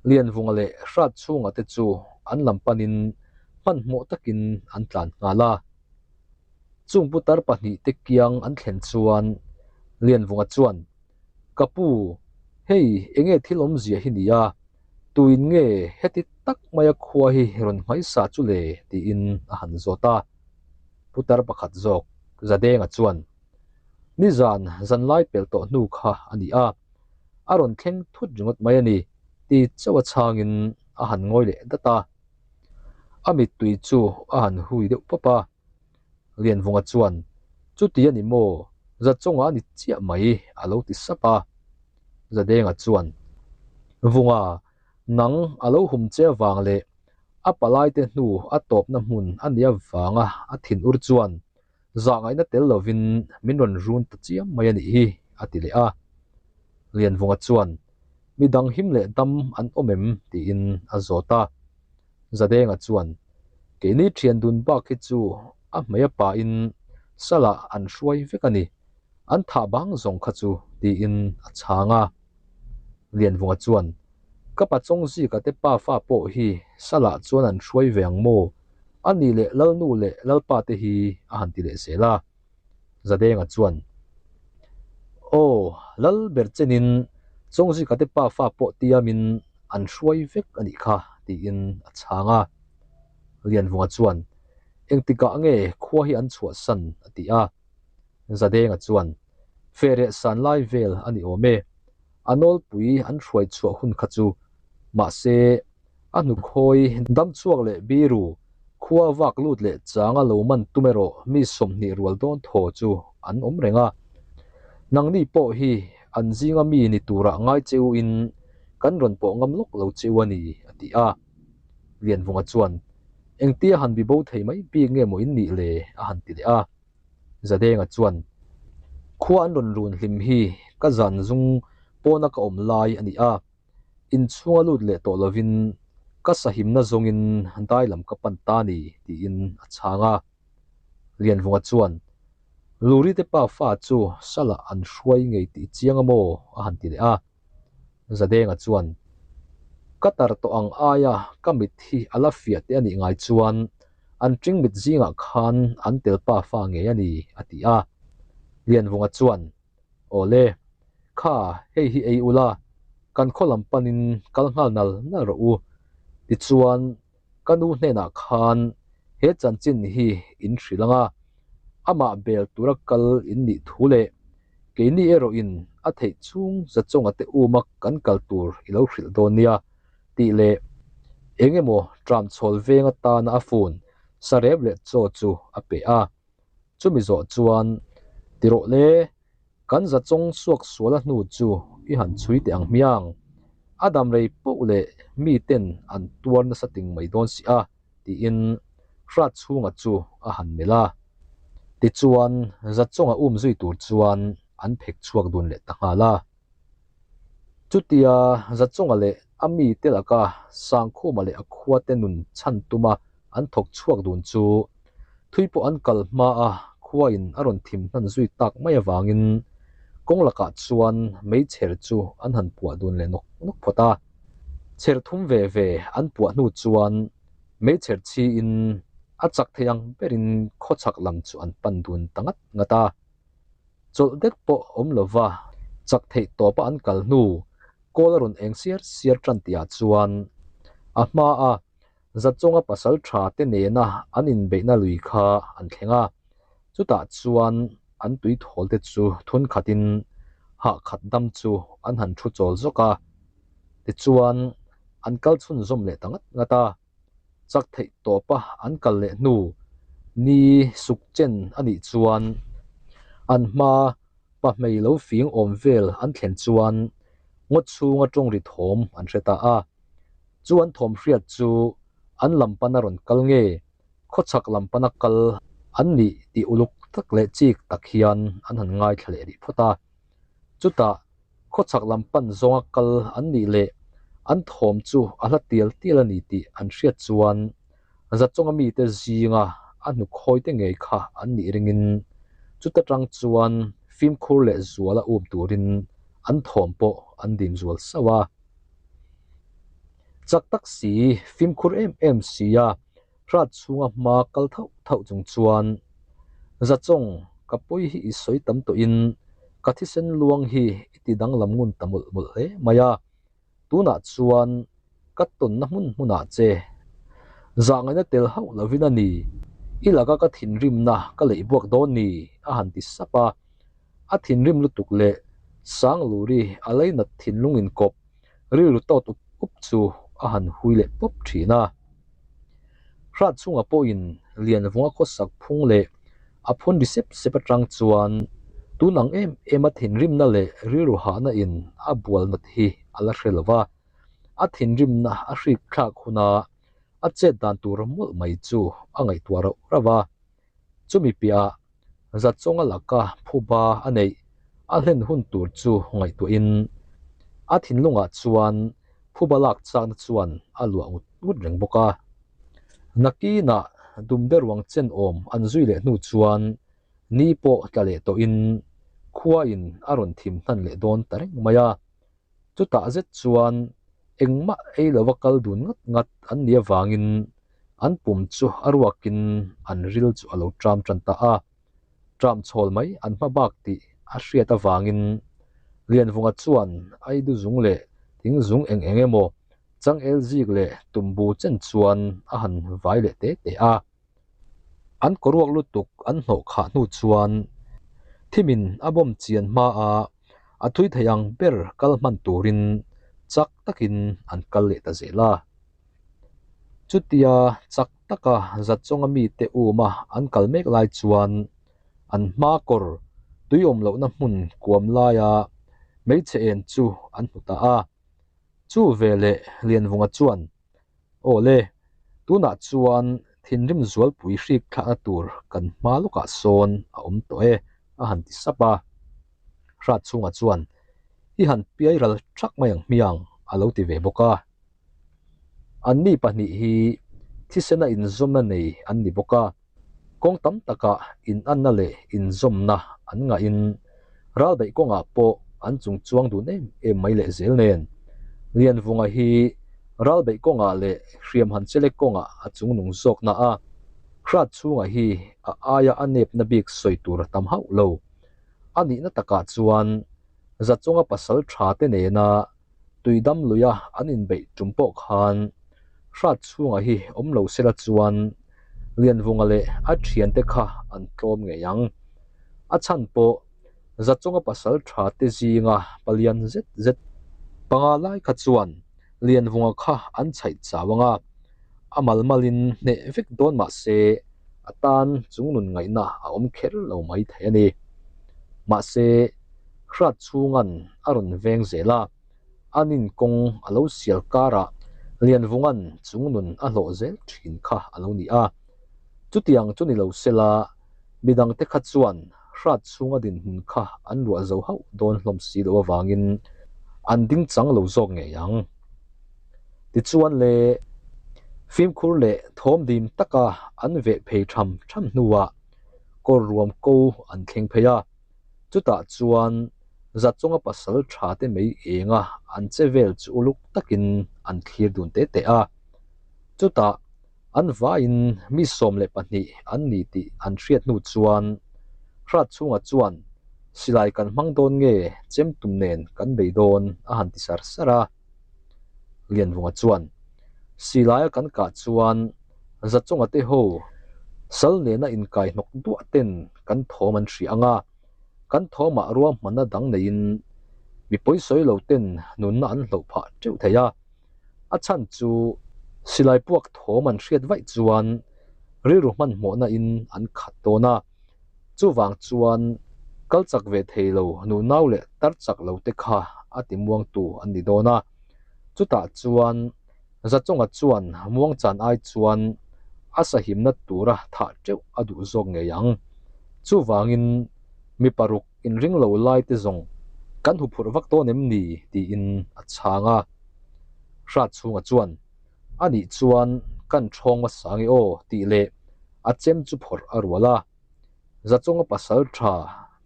Lianvunga leh Hrat chhunga te chu an lam panin hmanhmawh takin an tlan nghal a. Chung putar pahnih te kiang an thlen chuan Lianvunga chuan, Ka pu, hei enge thil awmzia hi nia, tuin nge heti tak maia khua hi rawn hmaisa chu le? tiin a han zawt a. Putar pakhat zawk Zadenga chuan, Nizan zanlai pel tawh hnu kha a ni a, a rawn thleng thut ringawt mai a ni ti chauh a chhangin a han ngawi leh dat a. A mittui chu a han hui deuh pawp a. Lianvunga chuan, Chuti a ni maw? Zachawnga a ni chiah mai a lo ti sap a. Zadenga chuan, Vunga, nang a lo hum che avang leh a palaite hnu a tawpna hmun a nih avanga a thinur chuan Zahngaihna tel lovin min rawn run ta chiam mai a nih hi, a ti leh a. Lianvunga chuan, Mi dang him leh dam an awm em? tiin a zawt a. Zadenga chuan, Keini thian dun bak hi chu a hmei a pain salah an hruai vek a ni, an thah bang zawng kha chu, tiin a chhang a. Lianvunga chuan, Ka pa Chawngzika te pafa pawh hi salah chuan an hruai ve ang maw? A nih leh Lalnu leh Lalpa te hi a han ti leh zel a. Zadenga chuan, Aw, Lal ber chenin Chawngzika te pafa pawh tiamin an hruai vek a nih kha, tiin a chhang a. Lianvunga chuan, Engtikah nge khua hi an chhuahsan? a ti a. Zadenga chuan, Fehreh san lai vel a ni awm e. A nawlpui an hruai chhuah hun kha chu. Mahse, a hnukhawi dam chhuak leh biru, khua vak lut leh changa lo man tum erawh mi 20 rual dawn thaw chu an awm reng a. Nangni pawh hi an zinga mi ni turah ngai cheu in kan rawn pawh ngam lawk lo cheu a ni, a ti a. Lianvunga chuan, Engtia han bibo thei mai bik nge maw in nih le? a han ti leh a. Zadenga chuan, Khua an rawn run hlim hi ka zan zung pawna ka awm lai a ni a, inchhunga lut leh tawh lovin ka sahimna zawngin dai lam ka pan ta ni, tiin a chhang a. Lianvunga chuan, Luri te pa fa chu salah an hruai ngei tih chiang a maw? a han ti leh a. Zadenga chuan, Ka tar tawh ang aia ka mit hi a la fiah te a nih ngai chuan. An ṭingmit zingah khan an tel pa fa ngei a ni, a ti a. Lianvunga chuan, Aw le, kha hei hi ei ula, kan khaw lam panin kal nghal nal nal rawh u. Tichuan, ka nu hnenah khan he chanchin hi in hrilh ang a, amah bel tura kal in nih thu leh keini erawhin a theih chhung Zachawnga te uma kan kal tur i lo hrilh dawn nia tih leh eng emaw tramchhawl veng atana a fun sarep leh chaw chu a pe a. Chumi zawh chuan, Ti rawh le, kan Zachawng suak suala hnu chu i han chhui teh ang hmiang. A dam rei poh leh miten an tuar nasa ting mai dawn si a, tiin hrat chhunga chu a han melh a. Tichuan, Zachawnga um zui tur chuan an phek chhuak dun leh ta nghal a. Chutia Zachawnga leh a mite laka Sangkhuma leh a khuate nun chhan tuma an thawk chhuak dun chu thui pawh an kal hma a khuain a rawn thim hnan zui tak mai avangin kawng lakah chuan meichher chu an han puah dun leh nawk nawk phawt a. Chher thum ve ve an puah hnu chuan meichher chhiin a chak thei ang berin khawchhak lam chu an pan dun ta ngat ngat a. Chawlh det pawh awm lova chak theih tawpa an kal hnu kawl a rawn eng siar siar tan tihah chuan a hmaa Zachawnga pasal tha te nena an inbeihna lui kha an thleng a, chutah chuan an tuithawl te chu thun khatin hah khat dam chu an han thu chawl zawk a, tichuan an kal chhunzawm leh ta ngat ngat a. Chak theih tawpa an kal leh hnu ni suk chen a nih chuan an hma pahmei lo fing awm vel an thlen chuan ngaw chhunga tawng ri thawm an hre ta a. Chu an thawm hriat chu an lam pana rawn kal nge khawchhak lam pana kal an nih tih uluk tak leh chik tak hian an han ngaithla leh rih phawt a. Chutah khawchhak lam pan zawnga kal an nih leh an thawm chu a hla tial tial a ni tih an hriat chuan Zachawnga mite zinga a hnukhawi te ngei kha an nih ringin chuta tang chuan fimkhur leh zuala um turin an thawm pawh an dim zual sauh a. Chak tak si, fimkhur em em sia hrat chhunga hma kal thauh thauh chung chuan Zachawng ka pawi hi i sawi tam tawhin ka thisen luang hi i ti danglam ngun ta mawlh mawlh hle mai a, tunah chuan ka tawnna hmun hmunah che zahngaihna tel hauh lovin a ni, i laka ka thinrimna ka leih buak dawn ni a han ti sap a, a thinrim lutuk leh Sangluri a leinat thinlung inkawp rilru tawt up up chu a han hui leh pawp thin a. Hrat chhungah pawhin Lianvunga khawsak phung leh a phun ri sep sep atang chuan tun ang em em a thinrimna leh rilru hahna in a bual nat hi a la hre lo va, a thinrimna a hrik thlak huna a chet dan tur mawlh mai chu a ngaihtuah rauh rauh a. Chumi piahah Zachawnga laka phuba a neih a hlen hun tur chu ngaihtuahin a thinlungah chuan phuba lak chakna chuan a luah ngut ngut reng bawk a. Nakinah dumde ruang chen awm an zui leh hnu chuan ni pawh tla leh tawhin khuain a rawn thim hnan leh dawn ta reng mai a. Chutah zet chuan engmah ei lova kal dun ngat ngat an nih avangin an pum chu a ruakin an ril chu a lo ṭam ṭan ta a. Ṭam chhawl mai an hma bak tih a hriat avangin Lianvunga chuan Aidu zung leh thing zung eng eng emaw changel zik leh tumbu chen chuan a han vai leh te te a. An kawruak lutuk an hnawh khah hnu chuan thimin a bawm chian hmaa a thui thei ang ber kal hman turin chak takin an kal leh ta zel a. Chutia chak taka Zatchawnga mite uma an kal mek lai chuan an hma kawr tui awm lohna hmun kuam laia hmeichhe en chu an hmu ta a. Chu veleh Lianvunga chuan Aw le, tunah chuan thinrim zualpui hrik thlahna tur kan hma lawkah sawn a awm tawh e, a han ti sap a. Hrat chhungah chuan, I han piai ral thak mai ang hmiang, a lo ti ve bawk a. Anni pahnih hi thisena inzawmna nei an ni bawk a. Kawng tam takah inanna leh inzawmna an ngahin ralbeih kawngah pawh an chung chuang dun em em mai leh zel nen. Lianvunga hi ralbeih kawngah leh hriam han chelek kawngah a chungnung zawkna a. Hratchhunga hi a aia a nepna bik sawi tur a tam hauh lo. A nihna takah chuan Zachawnga pasal tha te nena Tuidam luia an inbeih tum pawh khan Hratchhunga hi awm lo sela chuan Lianvunga leh a thiante kha an tlawm ngei ang. A chhan pawh Zachawnga pasal tha te zinga palian zet zet panga lai kha chuan Lianvunga kha an chhaih chau ang a, a malmalin hneh vek dawn mah se a tan chungnun ngaihna a awm kher lo mai thei a ni. Mahse, Hratchhunga'n a rawn veng zel a, an inkawng a lo sial karah Lianvunga'n chungnun a hlawh zel thin kha a lo ni a. Chutiang chu ni lo sela, midangte kha chuan Hratchhunga dinhmun kha an luah zo hauh dawn hlawm si loh avangin an ding chang lo zawk ngei ang. Tichuan le, fimkhur leh thawm dim taka an veh phei tham tham hnuah kawr ruam ko an thleng phei a, chutah chuan Zachawnga pasal tha te mei enga an che vel chu uluk takin an thlir dun te te a. Chutah An vaiin mi 12 an ni tih an hriat hnu chuan Hratchhunga chuan silai kan hmang dawn nge chem tum nen kan bei dawn a han ti sar sar a. Lianvunga chuan silaia kan kah chuan Zachawnga te ho sal nena inkai hnawk duah ten kan thawm an hria ang a, kan thawmah ruahmanna dang neiin mi pawisawi lo ten nunna an hloh phah teuh thei a. A chhan chu silai puak thawm an hriat vaih chuan rilru hmanhmawhna in an khat dawn a, chuvang chuan kal chak ve thei lo nunau leh tar chak lo te kha a ti muangtu an ni dawn a. Chutah chuan Zachawnga chuan muangchan ai chuan a sahimna tura thah teuh a duh zawk ngei ang. Chuvangin mi paruk Inring lo lai te zawng kan huphurh vak dawn em ni? tiin a chhang a. Hratchhunga chuan, A nih chuan kan ṭhawng hmasa nge aw tih leh a chem chu phawrh a rual a. Zachawnga pasal ṭha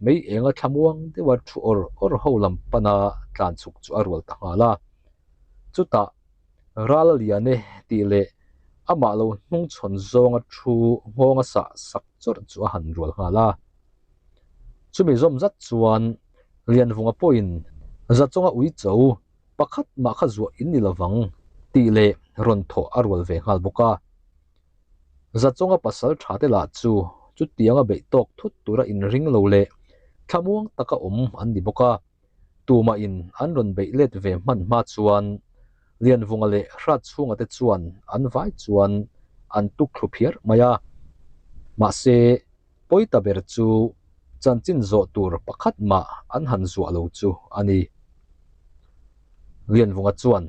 mei enga thlamuang deuha thu awr awr ho lam pana tlan chhuk chu a rual ta nghal a. Chutah ral a lian e tih leh amah lo hnungchhawn zawnga thu nghawnga sah sak chawrh chu a han rual nghal a. Chumi zawm zat chuan Lianvunga pawhin Zachawnga uicho pakhat mah kha zuah in ni lovang tih leh rawn thawh a rual ve nghal bawk a. Zachawnga pasal tha te lah chu chutianga beih tawk thut tura inring lo leh thlamuang taka awm an ni bawk a. Tumahin an rawn beih let ve hman hma chuan Lianvunga leh Hratchhunga te chuan an vai chuan an tuk thlu phiar mai a. Mahse, pawi ta ber chu chanchin zawh tur pakhat mah an han zuah lo chu a ni. Lianvunga chuan,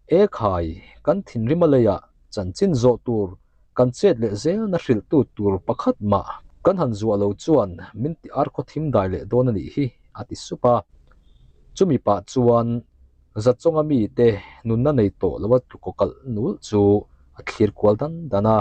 E khai, kan thinrim a leiah chanchin zawh tur kan chet leh zelna hrilhtu tur pakhat mah kan han zuah lo chuan min ti ar khaw thim dai leh dawn a nih hi, a ti sup a. Chumi pah chuan Zachawnga mite nunna nei tawh loa tlukaw kalh nul chu a thlir kual dan dan a.